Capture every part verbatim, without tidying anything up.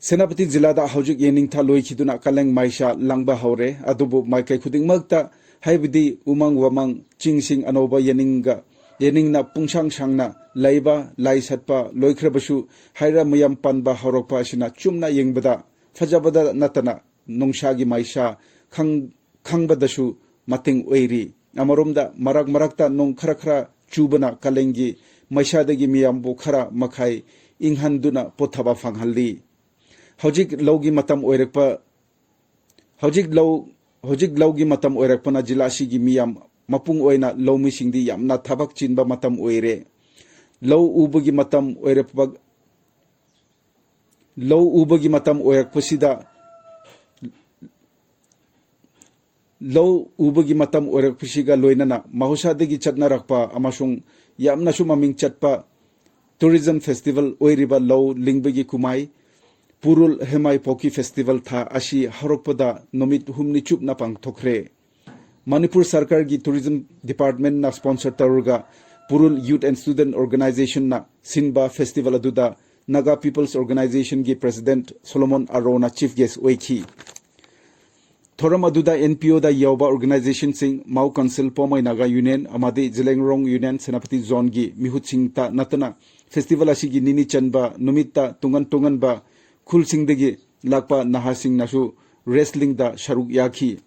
ꯁꯦꯅꯥꯄꯇꯤ ꯖꯤꯂꯥꯗ ꯍꯧꯖꯤꯛ ꯌꯦꯅꯤꯡꯊꯥ ꯂꯣꯏꯈꯤꯗꯨꯅ ꯀꯥꯂꯦꯡ ꯃꯩꯁꯥ ꯂꯥꯡꯕ ꯍꯧꯔꯦ꯫ ꯑꯗꯨꯕꯨ ꯃꯥꯏꯀꯩ ꯈꯨꯗꯤꯡꯃꯛꯇ, ꯍꯥꯏꯕꯗꯤ ꯎꯃꯪ ꯋꯥꯃꯪ, ꯆꯤꯡꯁꯤꯡ ꯑꯅꯧꯕ ꯌꯦꯅꯤꯡꯒ, ꯌꯦꯅꯤꯡꯅ ꯄꯨꯡꯁꯥꯡ ꯁꯥꯡꯅ ꯂꯩꯕ, ꯂꯥꯏ ꯁꯥꯠꯄ ꯂꯣꯏꯈ꯭ꯔꯕꯁꯨ, ꯍꯩꯔꯥ ꯃꯌꯥꯝ ꯄꯥꯟꯕ ꯍꯧꯔꯛꯄ ꯑꯁꯤꯅ ꯆꯨꯝꯅ ꯌꯦꯡꯕꯗ ꯐꯖꯕꯗ ꯅꯠꯇꯅ ꯅꯨꯡꯁꯥꯒꯤ ꯃꯩꯁꯥ ꯈꯪ-, ꯈꯪꯕꯗꯁꯨ ꯃꯇꯦꯡ ꯑꯣꯏꯔꯤ꯫ ꯑꯃꯔꯣꯝꯗ ꯃꯔꯛ ꯃꯔꯛꯇ ꯅꯣꯡ ꯈꯔ ꯈꯔ ꯆꯨꯕꯅ ꯀꯥꯂꯦꯟꯒꯤ ꯃꯩꯁꯥꯗꯒꯤ ꯃꯤꯌꯥꯝꯕꯨ ꯈꯔ ꯃꯈꯩ ꯏꯪꯍꯟꯗꯨꯅ ꯄꯣꯊꯥꯕ ꯐꯪꯍꯜꯂꯤ꯫ ꯍꯧꯖꯤꯛ ꯂꯧꯒꯤ ꯃꯇꯝ ꯑꯣꯏꯔꯛꯄ, ꯍꯧꯖꯤꯛ ꯂꯧ, ꯍꯧꯖꯤꯛ ꯂꯧꯒꯤ ꯃꯇꯝ ꯑꯣꯏꯔꯛꯄꯅ ꯖꯤꯂꯥ ꯑꯁꯤꯒꯤ ꯃꯤꯌꯥꯝ ꯃꯄꯨꯡ ꯑꯣꯏꯅ ꯂꯧꯃꯤꯁꯤꯡꯗꯤ ꯌꯥꯝꯅ ꯊꯕꯛ ꯆꯤꯟꯕ ꯃꯇꯝ ꯑꯣꯏꯔꯦ꯫ ꯂꯧ ꯎꯕꯒꯤ ꯃꯇꯝ ꯑꯣꯏꯔꯛꯄ, ꯂꯧ ꯎꯕꯒꯤ ꯃꯇꯝ ꯑꯣꯏꯔꯛꯄꯁꯤꯗ, ꯂꯧ ꯎꯕꯒꯤ ꯃꯇꯝ ꯑꯣꯏꯔꯛꯄꯁꯤꯒ ꯂꯣꯏꯅꯅ ꯃꯍꯧꯁꯥꯗꯒꯤ ꯆꯠꯅꯔꯛꯄ ꯑꯃꯁꯨꯡ ꯌꯥꯝꯅꯁꯨ ꯃꯃꯤꯡ ꯆꯠꯄ tourism festival ꯑꯣꯏꯔꯤꯕ ꯂꯧ ꯂꯤꯡꯕꯒꯤ ꯀꯨꯝꯍꯩ ꯄꯨꯔꯨꯜ ꯍꯦꯃꯥꯏ ꯄꯣꯀꯤ festival ꯊꯥ ꯑꯁꯤ ꯍꯧꯔꯛꯄꯗ ꯅꯨꯃꯤꯠ ꯍꯨꯝꯅꯤ ꯆꯨꯞꯅ ꯄꯥꯡꯊꯣꯛꯈ꯭ꯔꯦ꯫ ꯃꯅꯤꯄꯨꯔ ꯁꯔꯀꯥꯔꯒꯤ tourism department ꯅ sponsor ꯇꯧꯔꯒ ꯄꯨꯔꯨꯜ Youth and Student Organization ꯅ ꯁꯤꯟꯕ festival ꯑꯗꯨꯗ Naga People's Organization ꯒꯤ president ꯁꯣꯂꯣꯃꯣꯟ ꯑꯔꯣꯅ chief guest ꯑꯣꯏꯈꯤ꯫ ꯊꯧꯔꯝ ꯑꯗꯨꯗ N P O ꯗ ꯌꯥꯎꯕ organization ꯁꯤꯡ, Mao Council, Poumai Naga Union ꯑꯃꯗꯤ Zeliangrong Union ꯁꯦꯅꯥꯄꯇꯤ zone ꯒꯤ ꯃꯤꯍꯨꯠꯁꯤꯡꯇ ꯅꯠꯇꯅ festival ꯑꯁꯤꯒꯤ ꯅꯤꯅꯤ ꯆꯟꯕ ꯅꯨꯃꯤꯠꯇ ꯇꯣꯉꯥꯟ ꯇꯣꯉꯥꯟꯕ ꯈꯨꯜꯁꯤꯡꯗꯒꯤ ꯂꯥꯛꯄ ꯅꯍꯥꯁꯤꯡꯅꯁꯨ wrestling ꯗ ꯁꯔꯨꯛ ꯌꯥꯈꯤ꯫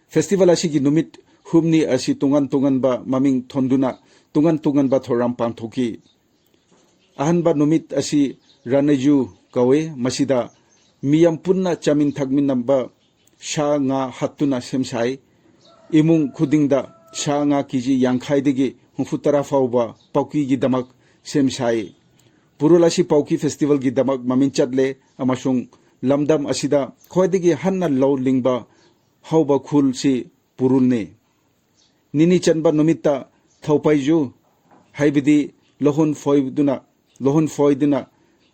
Festival ꯑꯁꯤꯒꯤ ꯅꯨꯃꯤꯠ ꯍꯨꯝꯅꯤ ꯑꯁꯤ ꯇꯣꯉꯥꯟ ꯇꯣꯉꯥꯟꯕ ꯃꯃꯤꯡ ꯊꯣꯟꯗꯨꯅ ꯇꯣꯉꯥꯟ ꯇꯣꯉꯥꯟꯕ ꯊꯧꯔꯝ ꯄꯥꯡꯊꯣꯛꯈꯤ꯫ ꯑꯍꯥꯟꯕ ꯅꯨꯃꯤꯠ ꯑꯁꯤ ꯔꯥꯅꯦꯖꯨ ꯀꯧꯏ꯫ ꯃꯁꯤꯗ ꯃꯤꯌꯥꯝ ꯄꯨꯟꯅ ꯆꯥꯃꯤꯟ ꯊꯛꯃꯤꯟꯅꯕ ꯁꯥ ꯉꯥ ꯍꯥꯠꯇꯨꯅ ꯁꯦꯝ ꯁꯥꯏ꯫ ꯏꯃꯨꯡ ꯈꯨꯗꯤꯡꯗ ꯁꯥ ꯉꯥ ꯀꯦꯖꯤ ꯌꯥꯡꯈꯩꯗꯒꯤ ꯍꯨꯝꯐꯨ ꯇꯔꯥ ꯐꯥꯎꯕ ꯄꯥꯎꯀꯤꯒꯤꯗꯃꯛ ꯁꯦꯝ ꯁꯥꯏ꯫ ꯄꯨꯔꯨꯜ ꯑꯁꯤ ꯄꯥꯎꯀꯤ festival ꯒꯤꯗꯃꯛ ꯃꯃꯤꯡ ꯆꯠꯂꯦ ꯑꯃꯁꯨꯡ ꯂꯝꯗꯝ ꯑꯁꯤꯗ ꯈ꯭ꯋꯥꯏꯗꯒꯤ ꯍꯟꯅ ꯂꯧ ꯂꯤꯡꯕ ꯍꯧꯕ ꯈꯨꯜꯁꯤ ꯄꯨꯔꯨꯜꯅꯤ꯫ ꯅꯤꯅꯤ ꯆꯟꯕ ꯅꯨꯃꯤꯠꯇ ꯊꯧꯄꯩꯖꯨ, ꯍꯥꯏꯕꯗꯤ ꯂꯣꯍꯣꯟ ꯐꯣꯏꯗꯨꯅ, ꯂꯣꯍꯣꯟ ꯐꯣꯏꯗꯨꯅ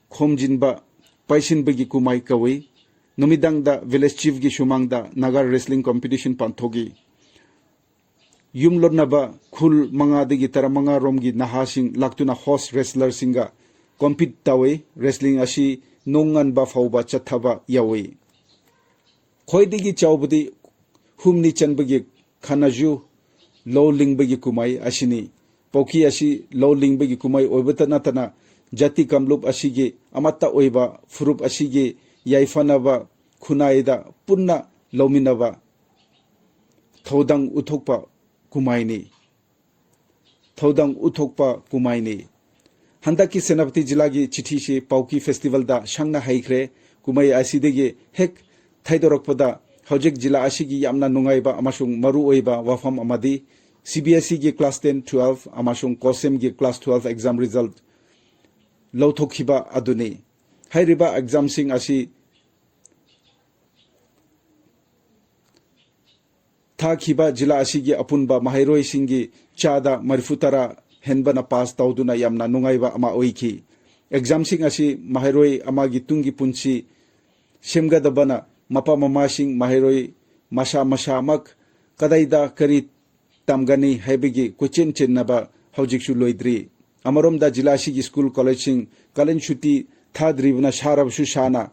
ꯈꯣꯝꯖꯤꯟꯕ, ꯄꯩꯁꯤꯟꯕꯒꯤ ꯀꯨꯝꯍꯩ ꯀꯧꯏ꯫ ꯅꯨꯃꯤꯗꯥꯡꯗ village chief ꯒꯤ ꯁꯨꯃꯥꯡꯗ Naga wrestling competition ꯄꯥꯡꯊꯣꯛꯏ꯫ ꯌꯨꯝꯂꯣꯟꯅꯕ ꯈꯨꯜ ꯃꯉꯥꯗꯒꯤ ꯇꯔꯥꯃꯉꯥ ꯔꯣꯝꯒꯤ ꯅꯍꯥꯁꯤꯡ ꯂꯥꯛꯇꯨꯅ host wrestler ꯁꯤꯡꯒ compete ꯇꯧꯏ꯫ Wrestling ꯑꯁꯤ ꯅꯣꯡꯉꯥꯟꯕ ꯐꯥꯎꯕ ꯆꯠꯊꯕ ꯌꯥꯎꯏ꯫ ꯈ꯭ꯋꯥꯏꯗꯒꯤ ꯆꯥꯎꯕꯗꯤ ꯍꯨꯝꯅꯤ ꯆꯟꯕꯒꯤ ꯈꯥꯅꯖꯨ ꯂꯧ ꯂꯤꯡꯕꯒꯤ ꯀꯨꯝꯍꯩ ꯑꯁꯤꯅꯤ꯫ ꯄꯥꯎꯀꯤ ꯑꯁꯤ ꯂꯧ ꯂꯤꯡꯕꯒꯤ ꯀꯨꯝꯍꯩ ꯑꯣꯏꯕꯇ ꯅꯠꯇꯅ ꯖꯥꯇꯤ ꯀꯥꯡꯂꯨꯞ ꯑꯁꯤꯒꯤ ꯑꯃꯠꯇ ꯑꯣꯏꯕ ꯐꯨꯔꯨꯞ ꯑꯁꯤꯒꯤ ꯌꯥꯏꯐꯅꯕ ꯈꯨꯟꯅꯥꯏꯗ ꯄꯨꯟꯅ ꯂꯧꯃꯤꯟꯅꯕ ꯊꯧꯗꯥꯡ ꯎꯠꯊꯣꯛꯄ ꯀꯨꯝꯍꯩꯅꯤ꯫ ꯊꯧꯗꯥꯡ ꯎꯠꯊꯣꯛꯄ ꯀꯨꯝꯍꯩꯅꯤ꯫ ꯍꯟꯗꯛꯀꯤ ꯁꯦꯅꯥꯄꯇꯤ ꯖꯤꯂꯥꯒꯤ ꯆꯤꯊꯤꯁꯤ ꯄꯥꯎꯀꯤ festivalꯗ ꯁꯪꯅ ꯍꯩꯈ꯭ꯔꯦ꯫ ꯀꯨꯝꯍꯩ ꯑꯁꯤꯗꯒꯤ ꯍꯦꯛ ꯊꯩꯗꯣꯔꯛꯄꯗ ꯍꯧꯖꯤꯛ ꯖꯤꯂꯥ ꯑꯁꯤꯒꯤ ꯌꯥꯝꯅ ꯅꯨꯡꯉꯥꯏꯕ ꯑꯃꯁꯨꯡ ꯃꯔꯨꯑꯣꯏꯕ ꯋꯥꯐꯝ ꯑꯃꯗꯤ CBSEꯒꯤ class ten, twelve ꯑꯃꯁꯨꯡ COHSEMꯒꯤ class twelve exam result ꯂꯧꯊꯣꯛꯈꯤꯕ ꯑꯗꯨꯅꯤ꯫ ꯍꯥꯏꯔꯤꯕ examꯁꯤꯡ ꯑꯁꯤ ꯊꯥꯈꯤꯕ ꯖꯤꯂꯥ ꯑꯁꯤꯒꯤ ꯑꯄꯨꯟꯕ ꯃꯍꯩꯔꯣꯏꯁꯤꯡꯒꯤ ꯆꯥꯗ ꯃꯔꯤꯐꯨ ꯇꯔꯥ ꯍꯦꯟꯕꯅ pass ꯇꯧꯗꯨꯅ ꯌꯥꯝꯅ ꯅꯨꯡꯉꯥꯏꯕ ꯑꯃ ꯑꯣꯏꯈꯤ꯫ Examꯁꯤꯡ ꯑꯁꯤ ꯃꯍꯩꯔꯣꯏ ꯑꯃꯒꯤ ꯇꯨꯡꯒꯤ ꯄꯨꯟꯁꯤ ꯁꯦꯝꯒꯗꯕꯅ ꯃꯄꯥ ꯃꯃꯥꯁꯤꯡ, ꯃꯍꯩꯔꯣꯏ ꯃꯁꯥ ꯃꯁꯥꯃꯛ ꯀꯗꯥꯏꯗ ꯀꯔꯤ ꯇꯝꯒꯅꯤ ꯍꯥꯏꯕꯒꯤ ꯀꯣꯏꯆꯦꯟ ꯆꯦꯟꯅꯕ ꯍꯧꯖꯤꯛꯁꯨ ꯂꯣꯏꯗ꯭ꯔꯤ꯫ ꯑꯃꯔꯣꯝꯗ ꯖꯤꯂꯥ ꯑꯁꯤꯒꯤ school collegeꯁꯤꯡ ꯀꯥꯂꯦꯟ ꯁꯨꯇꯤ ꯊꯥꯗ꯭ꯔꯤꯕꯅ ꯁꯥꯔꯕꯁꯨ ꯁꯥꯅ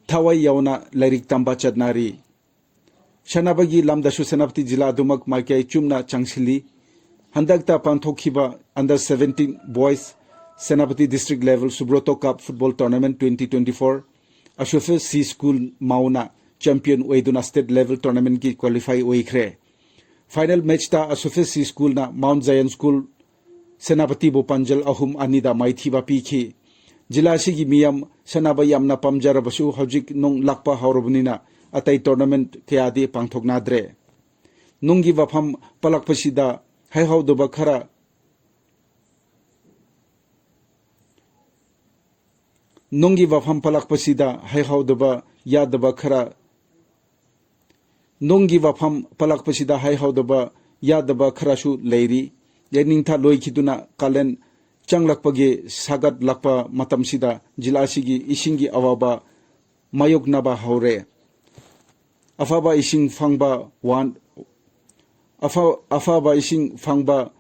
ꯊꯋꯥꯏ ꯌꯥꯎꯅ ꯂꯥꯏꯔꯤꯛ ꯇꯝꯕ ꯆꯠꯅꯔꯤ꯫ ꯁꯥꯟꯅꯕꯒꯤ ꯂꯝꯗꯁꯨ ꯁꯦꯅꯥꯄꯇꯤ ꯖꯤꯂꯥ ꯑꯗꯨꯃꯛ ꯃꯥꯏꯀꯩ ꯆꯨꯝꯅ ꯆꯪꯁꯤꯜꯂꯤ꯫ ꯍꯟꯗꯛꯇ ꯄꯥꯡꯊꯣꯛꯈꯤꯕ under seventeen boys Senapati district level Subroto Cup football tournament twenty twenty-four ꯑꯁꯣꯐꯦ ꯁꯤ ꯁ꯭ꯀꯨꯜ ꯃꯥꯎꯅ champion ꯑꯣꯏꯗꯨꯅ state level tournamentꯀꯤ qualify ꯑꯣꯏꯈ꯭ꯔꯦ꯫ Final matchꯇ ꯑꯁꯣꯐꯦ ꯁꯤ ꯁ꯭ꯀꯨꯜꯅ Mount Zion School ꯁꯦꯅꯥꯄꯇꯤꯕꯨ ꯄꯥꯟꯖꯜ ꯑꯍꯨꯝ ꯑꯅꯤꯗ ꯃꯥꯏꯊꯤꯕ ꯄꯤꯈꯤ꯫ ꯖꯤꯂꯥ ꯑꯁꯤꯒꯤ ꯃꯤꯌꯥꯝ ꯁꯥꯟꯅꯕ ꯌꯥꯝꯅ ꯄꯥꯝꯖꯔꯕꯁꯨ ꯍꯧꯖꯤꯛ ꯅꯣꯡ ꯂꯥꯛꯄ ꯍꯧꯔꯕꯅꯤꯅ ꯑꯇꯩ tournament ꯀꯌꯥꯗꯤ ꯄꯥꯡꯊꯣꯛꯅꯗ꯭ꯔꯦ꯫ ꯅꯣꯡꯒꯤ ꯋꯥꯐꯝ ꯄꯜꯂꯛꯄꯁꯤꯗ ꯍꯥꯏꯍꯧꯗꯕ ꯈꯔ ꯅꯣꯡꯒꯤ ꯋꯥꯐꯝ ꯄꯜꯂꯛꯄꯁꯤꯗ ꯍꯥꯏꯍꯧꯗꯕ ꯌꯥꯗꯕ ꯈꯔ ꯅꯣꯡꯒꯤ ꯋꯥꯐꯝ ꯄꯜꯂꯛꯄꯁꯤꯗ ꯍꯥꯏꯍꯧꯗꯕ ꯌꯥꯗꯕ ꯈꯔꯁꯨ ꯂꯩꯔꯤ꯫ ꯌꯦꯅꯤꯡꯊꯥ ꯂꯣꯏꯈꯤꯗꯨꯅ ꯀꯥꯂꯦꯟ ꯆꯪꯂꯛꯄꯒꯤ ꯁꯥꯒꯠꯂꯛꯄ ꯃꯇꯝꯁꯤꯗ ꯖꯤꯂꯥ ꯑꯁꯤꯒꯤ ꯏꯁꯤꯡꯒꯤ ꯑꯋꯥꯕ ꯃꯥꯌꯣꯛꯅꯕ ꯍꯧꯔꯦ꯫ ꯑꯐꯕ ꯏꯁꯤꯡ ꯐꯪꯕ ꯋꯥꯟ ꯑꯐ ꯑꯐꯕ ꯏꯁꯤꯡ ꯐꯪꯕ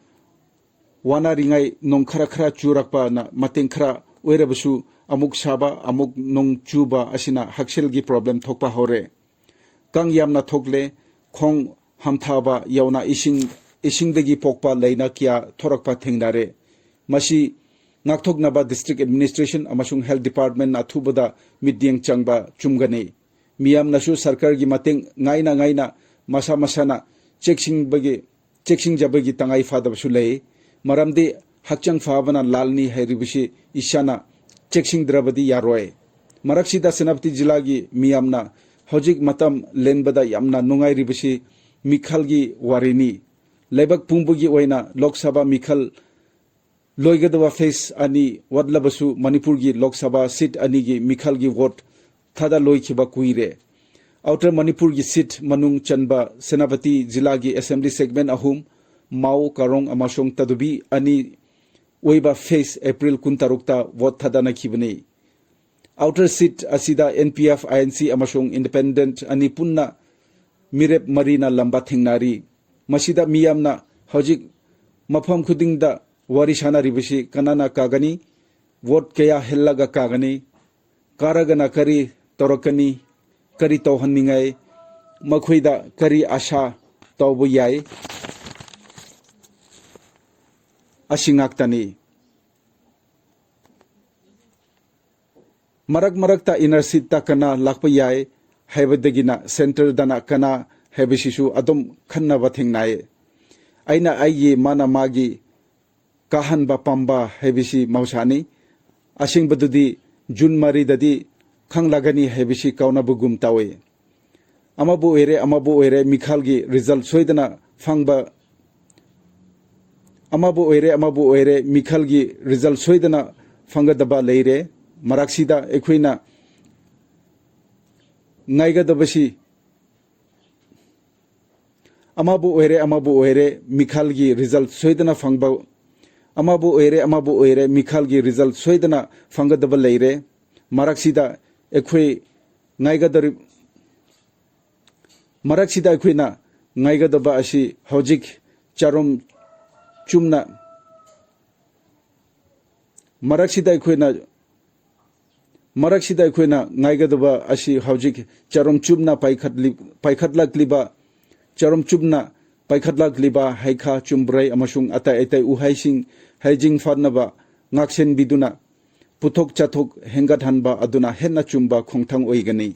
ꯋꯥꯅꯔꯤꯉꯩ ꯅꯣꯡ ꯈꯔ ꯈꯔ ꯆꯨꯔꯛꯄꯅ ꯃꯇꯦꯡ ꯈꯔ ꯑꯣꯏꯔꯕꯁꯨ, ꯑꯃꯨꯛ ꯁꯥꯕ, ꯑꯃꯨꯛ ꯅꯣꯡ ꯆꯨꯕ ꯑꯁꯤꯅ ꯍꯛꯁꯦꯜꯒꯤ problem ꯊꯣꯛꯄ ꯍꯧꯔꯦ꯫ ꯀꯥꯡ ꯌꯥꯝꯅ ꯊꯣꯛꯂꯦ, ꯈꯣꯡ ꯍꯥꯝꯊꯕ ꯌꯥꯎꯅ ꯏꯁꯤꯡ, ꯏꯁꯤꯡꯗꯒꯤ ꯄꯣꯛꯄ ꯂꯥꯏꯅꯥ ꯀꯌꯥ ꯊꯣꯔꯛꯄ ꯊꯦꯡꯅꯔꯦ꯫ ꯃꯁꯤ ꯉꯥꯛꯊꯣꯛꯅꯕ district administration ꯑꯃꯁꯨꯡ health departmentꯅ ꯑꯊꯨꯕꯗ ꯃꯤꯠꯌꯦꯡ ꯆꯪꯕ ꯆꯨꯝꯒꯅꯤ꯫ ꯃꯤꯌꯥꯝꯅꯁꯨ ꯁꯔꯀꯥꯔꯒꯤ ꯃꯇꯦꯡ ꯉꯥꯏꯅ ꯉꯥꯏꯅ ꯃꯁꯥ ꯃꯁꯥꯅ ꯆꯦꯛꯁꯤꯟꯕꯒꯤ, ꯆꯦꯛꯁꯤꯟꯖꯕꯒꯤ ꯇꯉꯥꯏ ꯐꯗꯕꯁꯨ ꯂꯩ꯫ ꯃꯔꯝꯗꯤ ꯍꯛꯆꯥꯡ ꯐꯕꯅ ꯂꯥꯟꯅꯤ ꯍꯥꯏꯔꯤꯕꯁꯤ ꯏꯁꯥꯅ ꯆꯦꯛꯁꯤꯟꯗ꯭ꯔꯕꯗꯤ ꯌꯥꯔꯣꯏ꯫ ꯃꯔꯛꯁꯤꯗ ꯁꯦꯅꯥꯄꯇꯤ ꯖꯤꯂꯥꯒꯤ ꯃꯤꯌꯥꯝꯅ ꯍꯧꯖꯤꯛ ꯃꯇꯝ ꯂꯦꯟꯕꯗ ꯌꯥꯝꯅ ꯅꯨꯡꯉꯥꯏꯔꯤꯕꯁꯤ ꯃꯤꯈꯜꯒꯤ ꯋꯥꯔꯤꯅꯤ꯫ ꯂꯩꯕꯥꯛ ꯄꯨꯝꯕꯒꯤ ꯑꯣꯏꯅ ꯂꯣꯛ ꯁꯚꯥ ꯃꯤꯈꯜ ꯂꯣꯏꯒꯗꯕ phase ꯑꯅꯤ ꯋꯥꯠꯂꯕꯁꯨ, ꯃꯅꯤꯄꯨꯔꯒꯤ ꯂꯣꯛ ꯁꯚꯥ seat ꯑꯅꯤꯒꯤ ꯃꯤꯈꯜꯒꯤ vote ꯊꯥꯗ ꯂꯣꯏꯈꯤꯕ ꯀꯨꯏꯔꯦ꯫ Outer ꯃꯅꯤꯄꯨꯔꯒꯤ seat ꯃꯅꯨꯡ ꯆꯟꯕ ꯁꯦꯅꯥꯄꯇꯤ ꯖꯤꯂꯥꯒꯤ assembly segment ꯑꯍꯨꯝ, ꯃꯥꯎ, ꯀꯥꯔꯣꯡ ꯑꯃꯁꯨꯡ ꯇꯥꯗꯨꯕꯤ ꯑꯅꯤ ꯑꯣꯏꯕ phase April ꯀꯨꯟꯇꯔꯨꯛꯇ vote ꯊꯥꯗꯅꯈꯤꯕꯅꯤ꯫ Outer seat ꯑꯁꯤꯗ N P F, I N C ꯑꯃꯁꯨꯡ independent ꯑꯅꯤ ꯄꯨꯟꯅ ꯃꯤꯔꯦꯞ ꯃꯔꯤꯅ ꯂꯝꯕꯥ ꯊꯦꯡꯅꯔꯤ꯫ ꯃꯁꯤꯗ ꯃꯤꯌꯥꯝꯅ ꯍꯧꯖꯤꯛ ꯃꯐꯝ ꯈꯨꯗꯤꯡꯗ ꯋꯥꯔꯤ ꯁꯥꯅꯔꯤꯕꯁꯤ ꯀꯅꯥꯅ ꯀꯥꯒꯅꯤ, vote ꯀꯌꯥ ꯍꯦꯜꯂꯒ ꯀꯥꯒꯅꯤ, ꯀꯥꯔꯒꯅ ꯀꯔꯤ ꯇꯧꯔꯛꯀꯅꯤ, ꯀꯔꯤ ꯇꯧꯍꯟꯅꯤꯡꯉꯥꯏ, ꯃꯈꯣꯏꯗ ꯀꯔꯤ ꯑꯥꯁꯥ ꯇꯧꯕ ꯌꯥꯏ, ꯑꯁꯤ ꯉꯥꯛꯇꯅꯤ꯫ ꯃꯔꯛ ꯃꯔꯛꯇ inner seatꯇ ꯀꯅꯥ ꯂꯥꯛꯄ ꯌꯥꯏ ꯍꯥꯏꯕꯗꯒꯤꯅ centreꯗꯅ ꯀꯅꯥ ꯍꯥꯏꯕꯁꯤꯁꯨ ꯑꯗꯨꯝ ꯈꯟꯅꯕ ꯊꯦꯡꯅꯩ꯫ ꯑꯩꯅ ꯑꯩꯒꯤ, ꯃꯥꯅ ꯃꯥꯒꯤ ꯀꯥꯍꯟꯕ ꯄꯥꯝꯕ ꯍꯥꯏꯕꯁꯤ ꯃꯍꯧꯁꯥꯅꯤ꯫ ꯑꯁꯦꯡꯕꯗꯨꯗꯤ June ꯃꯔꯤꯗꯗꯤ ꯈꯪꯂꯒꯅꯤ ꯍꯥꯏꯕꯁꯤ ꯀꯥꯎꯅꯕꯒꯨꯝ ꯇꯧꯏ꯫ ꯑꯃꯕꯨ ꯑꯣꯏꯔꯦ, ꯑꯃꯕꯨ ꯑꯣꯏꯔꯦ, ꯃꯤꯈꯜꯒꯤ result ꯁꯣꯏꯗꯅ ꯐꯪꯕ, ꯑꯃꯕꯨ ꯑꯣꯏꯔꯦ, ꯑꯃꯕꯨ ꯑꯣꯏꯔꯦ, ꯃꯤꯈꯜꯒꯤ result ꯁꯣꯏꯗꯅ ꯐꯪꯒꯗꯕ ꯂꯩꯔꯦ꯫ ꯃꯔꯛꯁꯤꯗ ꯑꯩꯈꯣꯏꯅ ꯉꯥꯏꯒꯗꯕꯁꯤ, ꯑꯃꯕꯨ ꯑꯣꯏꯔꯦ, ꯑꯃꯕꯨ ꯑꯣꯏꯔꯦ, ꯃꯤꯈꯜꯒꯤ result ꯁꯣꯏꯗꯅ ꯐꯪꯕ, ꯑꯃꯕꯨ ꯑꯣꯏꯔꯦ, ꯑꯃꯕꯨ ꯑꯣꯏꯔꯦ, ꯃꯤꯈꯜꯒꯤ result ꯁꯣꯏꯗꯅ ꯐꯪꯒꯗꯕ ꯂꯩꯔꯦ꯫ ꯃꯔꯛꯁꯤꯗ ꯑꯩꯈꯣꯏ ꯉꯥꯏꯒꯗꯧꯔꯤ-, ꯃꯔꯛꯁꯤꯗ ꯑꯩꯈꯣꯏꯅ ꯉꯥꯏꯒꯗꯕ ꯑꯁꯤ ꯍꯧꯖꯤꯛ ꯆꯥꯔꯣꯝ ꯆꯨꯝꯅ ꯃꯔꯛꯁꯤꯗ ꯑꯩꯈꯣꯏꯅ ꯃꯔꯛꯁꯤꯗ ꯑꯩꯈꯣꯏꯅ ꯉꯥꯏꯒꯗꯕ ꯑꯁꯤ ꯍꯧꯖꯤꯛ ꯆꯔꯣꯝ ꯆꯨꯝꯅ ꯄꯥꯏꯈꯠꯂꯤ-, ꯄꯥꯏꯈꯠꯂꯛꯂꯤꯕ, ꯆꯔꯣꯝ ꯆꯨꯝꯅ ꯄꯥꯏꯈꯠꯂꯛꯂꯤꯕ ꯍꯩꯈꯥ, ꯆꯨꯝꯕ꯭ꯔꯩ ꯑꯃꯁꯨꯡ ꯑꯇꯩ ꯑꯇꯩ ꯎꯍꯩꯁꯤꯡ ꯍꯩꯖꯤꯡ ꯐꯥꯠꯅꯕ ꯉꯥꯛꯁꯦꯟꯕꯤꯗꯨꯅ ꯄꯨꯊꯣꯛ ꯆꯥꯊꯣꯛ ꯍꯦꯟꯒꯠꯍꯟꯕ ꯑꯗꯨꯅ ꯍꯦꯟꯅ ꯆꯨꯝꯕ ꯈꯣꯡꯊꯥꯡ ꯑꯣꯏꯒꯅꯤ꯫